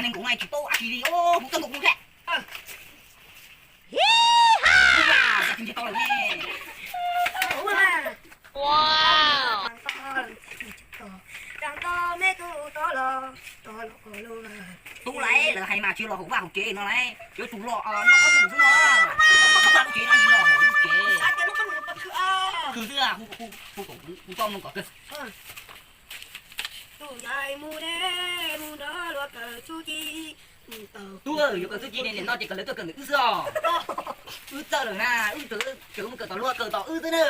Tej nkaus no tsis paub dab tsi li, kuv txoj nkaus kuv thiab. Tsis ntsib tau lawm ne. Tub laiv, lawv hais mas tsis los haum vaj haum tsev no laiv, yuav tsum los noj qab nyob num xwb no. Vaj lub tsev no tsis los haum lub tsev. Khwv xwb, hu kom kuv tau mloog kom kawg. Tub, yuav kawm txuj ci ne, nim no ces kom lawv tuaj kawm ntawm wb xwb os. Wb txawj lawm na, wb tseem mus kawm tom luag kawm tom wb xwb na.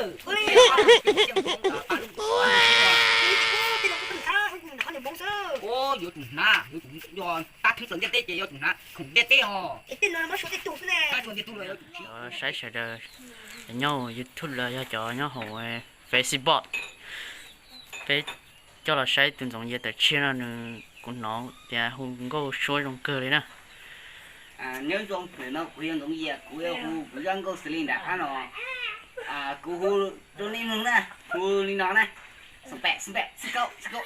Yuav tsum hnav, yuav tsum yog tab theeb txawm ntiaj teb ces yuav tsum hnav khoom ntiaj teb os. Saib sawv daws, cov nyob hauv YouTube los yog cov nyob hauv Facebook, peb coj los saib tus Ntxoov Yias tawm tshiab no nws, kuv hnov tias hu nkauj suab zoo kawg li na. Nyob zoo, ntawm no kuv yog Ntxoov Yias, kuv yuav hu kuv zaj nkauj xws li nram qab no. Kuv hu rau nej mloog na, hu li no na. Xom pem xom pem xib kaum xib kaum.